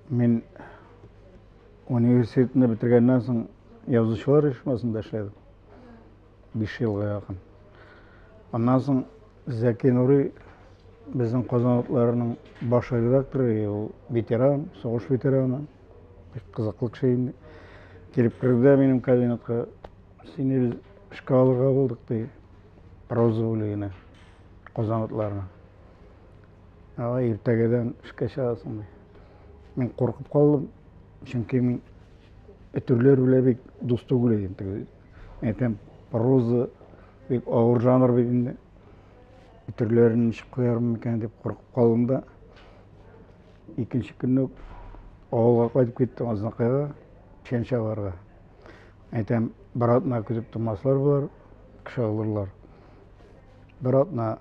Мин университетны бетергәннән соң язучылар оешмасында эшләдем. 5 елга якын. Аннан соң Зәки Нури безнең Казан утларының баш редакторы, ул ветеран, сугыш ветераны. Бик кызыклы кеше инде. Килеп керде дә минем кабинетка. Сине без эшкә алырга булдык, ди. Проза бүлегенә, Казан утларына. Алай иртәгәдән эшкә чыгасың, ди. Мин куркып калдым, чөнки мин өтерләр белән бик дус түгел идем. Теге, әйтәм, проза бик авыр жанр бит инде. Өтерләрен ничек куярмын микән дип куркып калдым да. Икенче көнне үк авылга кайтып киттем Азнакайга, печән чабарга. Әйтәм, бер атна көтеп тормаслар болар, кеше алырлар. Бер атна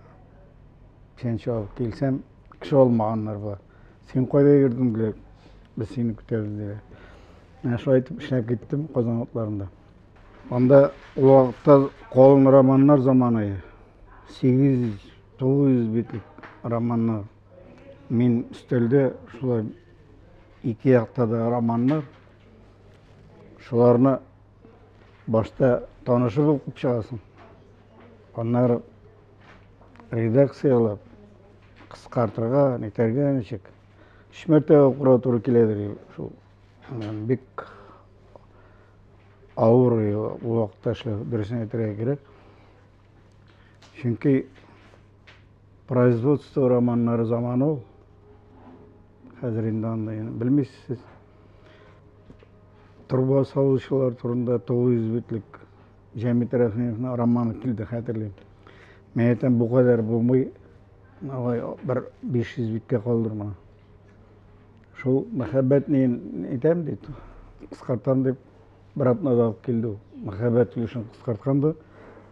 печән чабып килсәм, кеше алмаганнар болар. Син кайда йөрдең, диләр. Без сине көтәбез, диләр. Менә шулай итеп эшләп киттем Казан утларында. Анда ул вакытта калын романнар заманы иде. 800-900 битлек романнар. Мин өстәлдә шулай ике якта да романнар. Шуларны башта танышып укып чыгасың. Аннары редакцияләп, кыскартырга, нитәргә ничек. Өч мәртәбә укырга туры киләдер шул. Бик авыр ул вакытта эшләү, дөресен әйтергә кирәк. Чөнки производство романнары заманы ул. Хәзер инде андый белмисез. Торба салучылар турында 900 битлек Җәмит Рәхимовның романы килде, хәтерлим. Мин әйтәм, бу кадәр булмый, алай бер 500 биткә калдырма. Шул мәхәббәт ни әйтәм дип, кыскартам дип, бер атнада алып килде ул. Мәхәббәт өлешен кыскарткан да,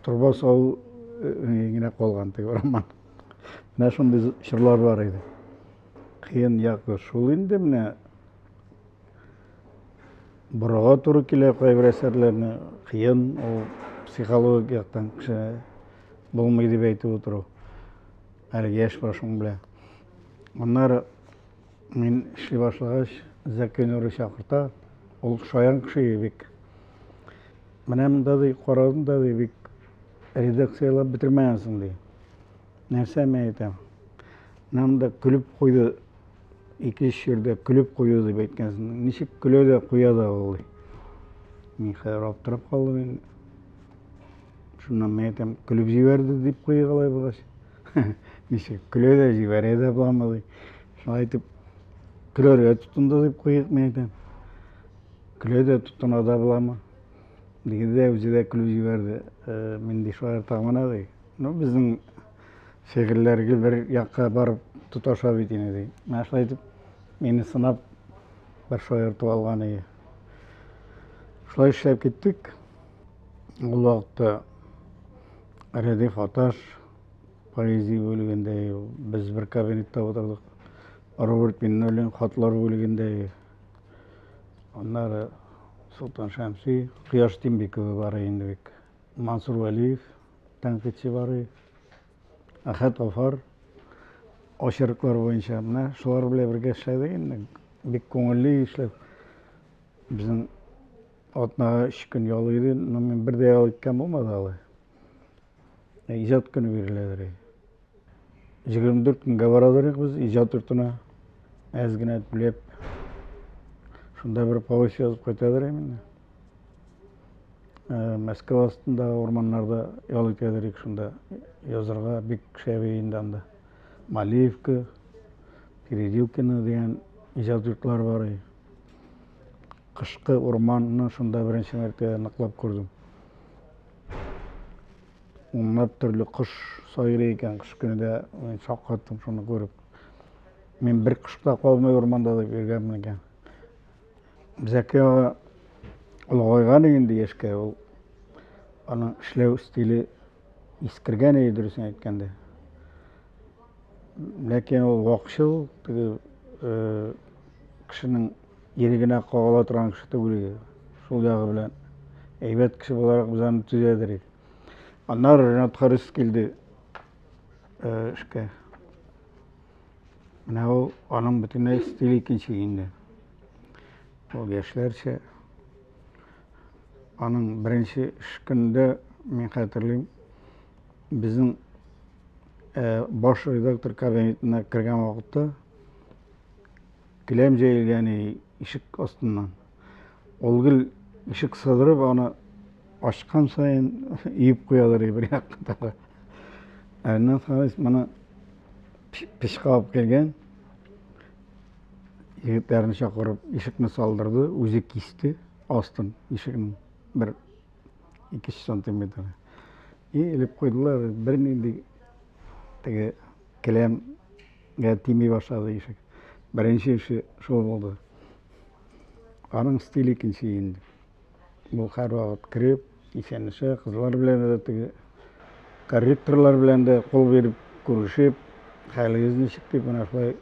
торба салу генә калган теге роман. Менә шундый чорлар бар иде. Кыен ягы шул инде менә борырга туры килә кайбер әсәрләрне. Кыен ул психологик яктан кеше булмый дип әйтеп утыру. Әле яшь башың белән. Аннары мин эшли башлагач, Зәки Нури чакырта. Ул шаян кеше бик. Менә монда ди, карадым да ди, бик редакцияләп бетермәгәнсең ди. Нәрсә мин әйтәм? Менә монда көлеп куйды ике-өч җирдә көлеп кую дип әйткәнсең. Ничек көлә дә куя да ул, ди. Мин хәзер аптырап калдым инде. Шуннан мин әйтәм, көлеп җибәрде дип куйыйк алай булгач. Ничек көлә дә җибәрә дә буламы ди. Шулай итеп көләргә тотынды дип куйыйк, мин әйтәм. Көлә дә тотына да буламы? Диде дә үзе дә көлеп җибәрде. Э, мин ди шаярта гына ди. Ну, безнең шигырьләр гел бер якка барып тоташа бит инде ди. Менә шулай итеп мине сынап бер шаяртып алган иде. Шулай эшләп киттек. Ул вакытта Рәдиф Аташ поэзия бүлегендә без бер кабинетта утырдык. Роберт Миннуллин хатлар бүлегендә. Аннары Солтан Шәмси, Кояш Тимбикова бар инде бик. Мансур Вәлиев тәнкыйтьче бар иде. Әхәт Гафар очерклар буенча. Менә шулар белән бергә эшләдек инде. Бик күңелле эшләп. Безнең атнага өч көн ял иде. Но мин бер дә ял иткән булмады алай. Иҗат көне биреләдер. 24 көнгә барадыр без иҗат йортына. Әз генә түләп. Шунда бер повесть язып кайтадыр инде. Мәскәү астындагы урманнарда ял итәдер идек шунда. Язырга бик шәби инде анда. Малиевка, Переделкино дигән иҗат йортлары бар иде. Кышкы урманны шунда беренче мәртәбә ныклап күрдем. Унлап төрле кош сайрый икән кыш көне дә мин шаккаттым шуны күреп. Мин бер кош та калмый урманда дип йөргәнмен икән. Зәки ага олыгайган инде яшькә, ул аның эшләү стиле искергән иде, дөресен әйткәндә. Ләкин ул вакчыл, теге э, кешенең ирегенә кагыла торган кеше түгел иде. Шул ягы белән әйбәт кеше буларак без аны төзәдер идек. Аннары Ренат Харис килде э, эшкә. Менә ул аның бөтенләй стиле икенче инде. Ул яшьләрчә. Аның беренче эш көнендә мин хәтерлим, безнең баш редактор кабинетына кергән вакытта келәм җәелгән ишек астыннан. Ул гел ишек сыдырып, аны ачкан саен иеп куядыр бер якка таба. Аннан соң моны пычкы алып килгән. Егетләрне чакырып, ишекне салдырды, үзе кисте астын ишекнең бер 2 сантиметр. И элеп куйдылар, бернинди теге келәмгә тими башлады ишек. Беренче эше шул булды. Аның стиле икенче инде. Бу һәрвакыт кереп, исәнләшә, кызлар белән дә теге корректорлар белән дә кул биреп күрешеп, хәлегез ничек дип менә шулай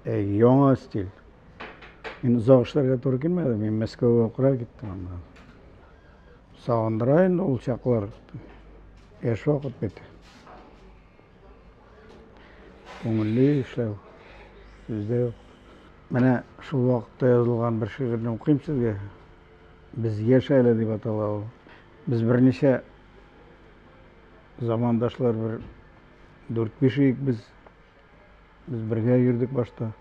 яңа стиль. Мин озак эшләргә туры килмәде, мин Мәскәүгә укырга киттем аннан. Сагындыра инде ул чаклар. Яшь вакыт бит. Күңелле эшләү, сүз дә юк. Менә шул вакытта язылган бер шигырьне укыйм сезгә. Без яшь әле дип атала ул. Без берничә замандашлар бер дүрт-биш идек без. Без бергә йөрдек башта.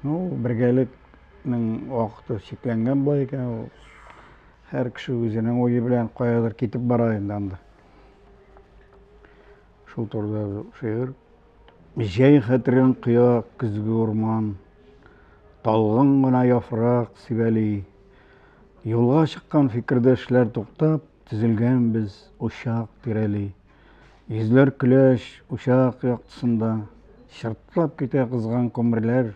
Ну, бергәлекнең вакыты чикләнгән була икән ул. Һәр кеше үзенең уе белән каядыр китеп бара инде анда. Шул турыда шигырь. Җәй хәтерен коя көзге урман, Талгын гына яфрак сибәли. Юлга чыккан фикердәшләр туктап, Төзелгән без учак тирәли. Йөзләр көләч, учак яктысында Чыртлап китә кызган күмерләр.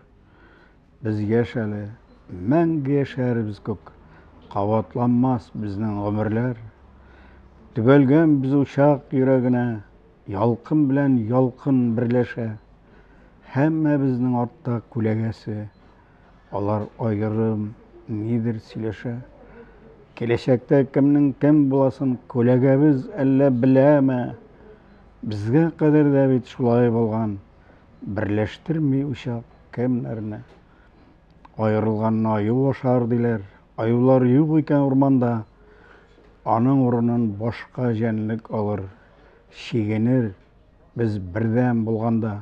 Без яшь әле, мәңге яшәрбез күк, Кабатланмас безнең гомерләр. Төбәлгән без учак йөрәгенә, Ялкын белән ялкын берләшә. Һәммәбезнең артта күләгәсе, Алар аерым нидер сөйләшә. Киләчәктә кемнең кем буласын күләгәбез әллә беләме? Безгә кадәр дә бит шулай булган. Берләштерми учак кемнәрне. Аерылганны аю ашар диләр. Аюлар юк икән урманда. Аның урынын башка җәнлек алыр. Чигенер без бердәм булганда.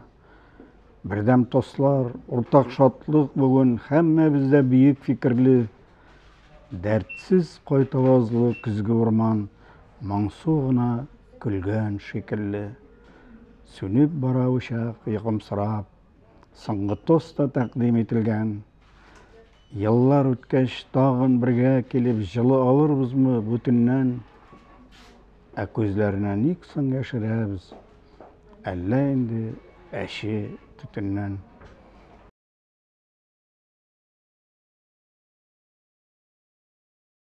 Бердәм тослар, уртак шатлык бүген һәммәбез дә бөек фикерле. Дәртсез кайтавазлы көзге урман моңсу гына көлгән шикелле. Сүнеп бара учак йокымсырап, соңгы тост та тәкъдим ителгән. Еллар үткәч, тагын бергә килеп җылы алырбызмы бу төннән? Ә күзләренә ник соң яшерәбез? Әллә инде әче төтеннән?